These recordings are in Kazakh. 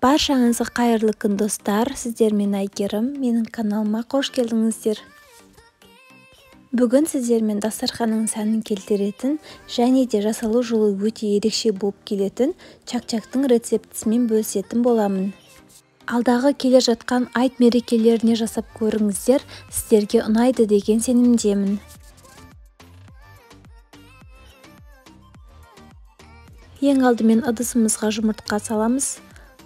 Баршаңызға қайырлы күн, достар. Сіздермен Әйгерім. Менің каналыма қош келдіңіздер. Бүгін сіздермен дастарханның сәнін келтіретін және де жасалу жолы өте ерекше болып келетін чак-чактың рецептісімен бөлісетін боламын. Алдағы келе жатқан айт мерекелеріне жасап көріңіздер, сіздерге ұнайды деген сенімдемін. Ең алдымен ыдысымызға жұмыртқа саламыз,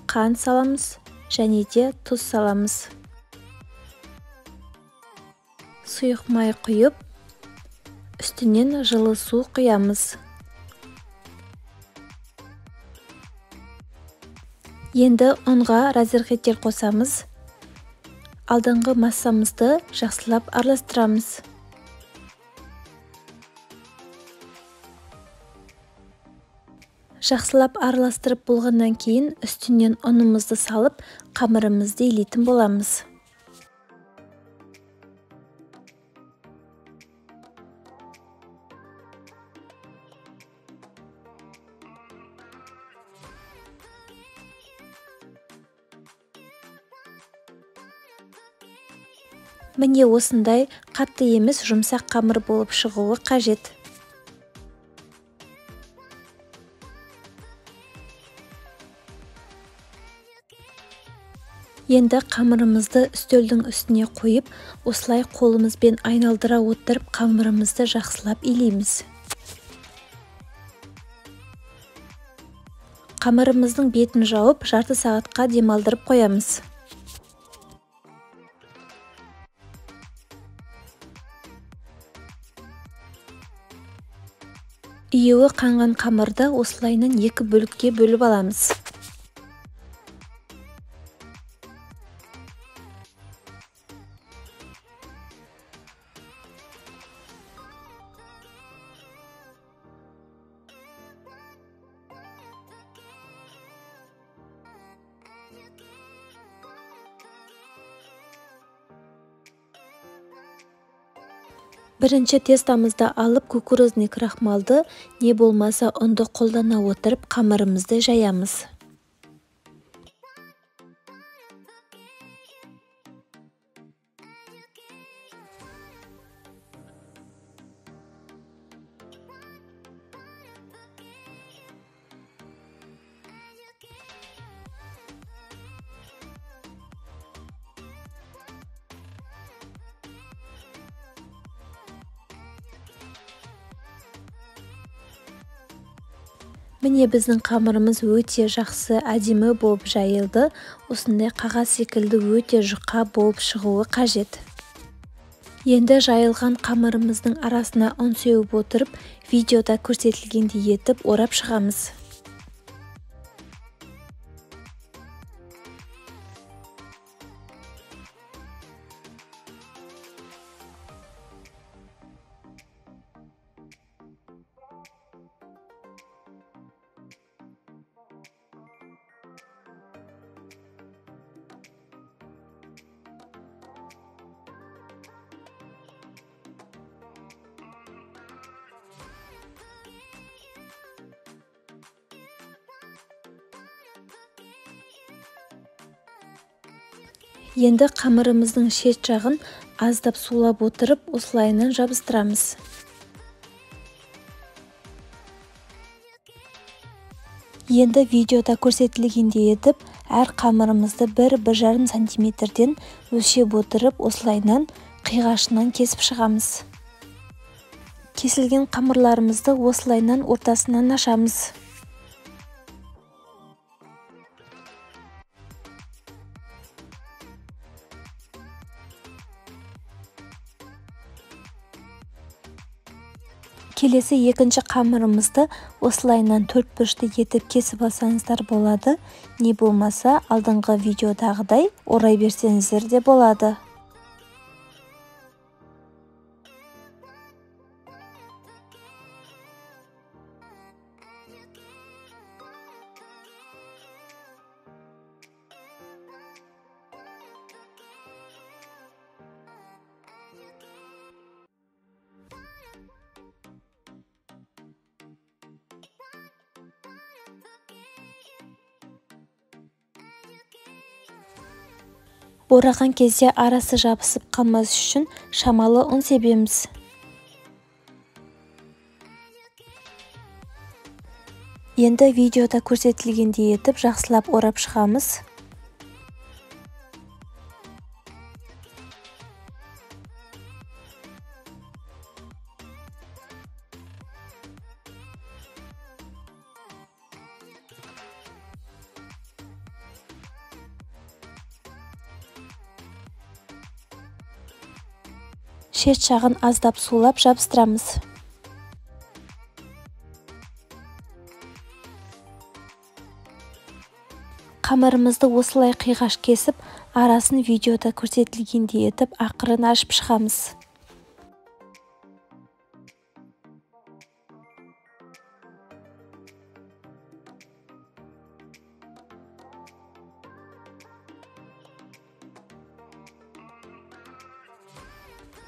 қант саламыз және де тұз саламыз. Сұйық май құйып, үстінен жылы су құямыз. Енді ұнға разрыхлитель қосамыз. Алдыңғы массамызды жақсылап араластырамыз. Жақсылап араластырып болғаннан кейін үстінен ұнымызды салып, қамырымызды илейтін боламыз. Міне осындай қатты емес жұмсақ қамыр болып шығуы қажет. Енді қамырымызды үстелдің үстіне қойып, осылай қолымызбен айналдыра отырып қамырымызды жақсылап илейміз. Қамырымыздың бетін жауып, жарты сағатқа демалдырып қоямыз. Июі қанған қамырды осылайынан екі бөлікке бөліп аламыз. Бірінші тестамызды алып, кукурузный крахмалды, не болмаса ұнды қолдана отырып қамырымызды жаямыз. Міне біздің қамырымыз өте жақсы, әдемі болып жайылды. Осындай қағаз секілді өте жұқа болып шығуы қажет. Енді жайылған қамырымыздың арасына ұн сеуіп отырып, видеода көрсетілгендей етіп орап шығамыз. Енді қамырымыздың шет жағын аздап сулап отырып, осылайынан жабыстырамыз. Енді видеода көрсетілгендей етіп, әр қамырымызды 1-1,5 сантиметрден өлшеп отырып, осылайынан қиғашынан кесіп шығамыз. Кесілген қамырларымызды осылайынан ортасынан ашамыз. Келесі екінші қамырымызды осылайынан төрт бұрышты етіп кесіп алсаңыздар болады, не болмаса алдыңғы видеодағыдай орай берсеңіздер де болады. Ораған кезде арасы жабысып қалмас үшін шамалы ұн себеміз. Енді видеода көрсетілгендей етіп жақсылап орап шығамыз. Шет жағын аздап сулап жабыстырамыз. Қамырымызды осылай қиғаш кесіп, арасын видеода көрсетілгендей етіп ақырын ашып шығамыз.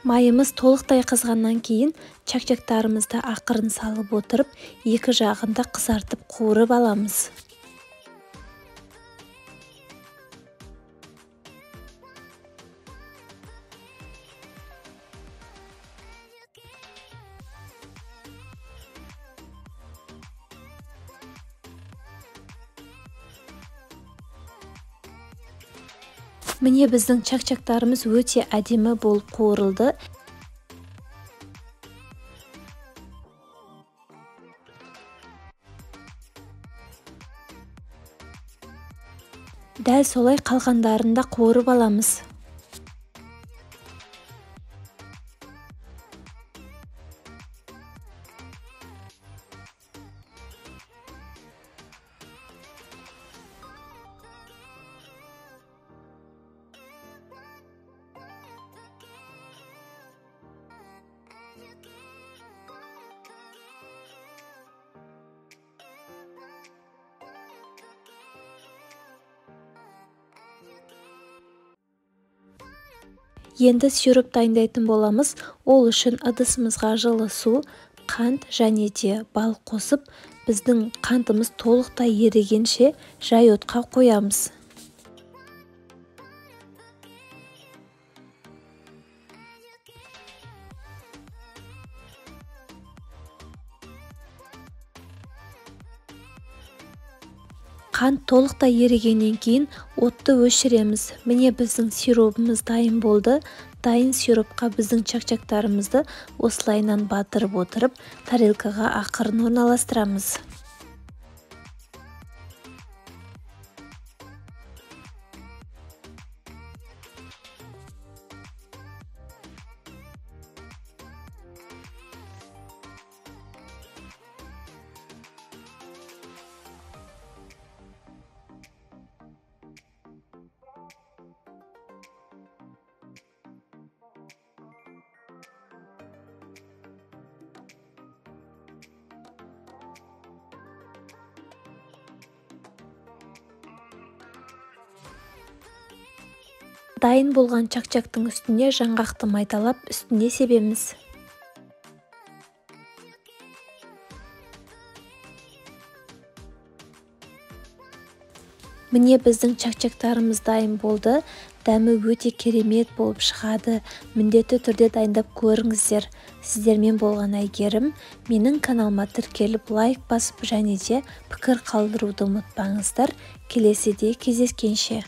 Майымыз толықтай қызғаннан кейін чак-чактарымызды ақырын салып отырып, екі жағында қызартып қуырып аламыз. Міне біздің чак-чактарымыз өте әдемі болып қуырылды. Дәл солай қалғандарын да қуырып аламыз. Енді сироп дайындайтын боламыз. Ол үшін ыдысымызға жылы су, қант және де бал қосып, біздің қантымыз толықтай ерігенше жай отқа қоямыз. Қант толықтай ерігеннен кейін отты өшіреміз. Міне біздің сиробымыз дайын болды. Дайын сиропқа біздің чак-чактарымызды осылайынан батырып отырып, тарелкаға ақырын орналастырамыз. Дайын болған чак-чактың үстіне жаңғақты майдалап үстіне себеміз. Міне біздің чак-чактарымыз дайын болды. Дәмі өте керемет болып шығады. Міндетті түрде дайындап көріңіздер. Сіздермен болған Әйгерім. Менің каналыма тіркеліп, лайк басып және де пікір қалдыруды ұмытпаңыздар. Келесіде кездескенше.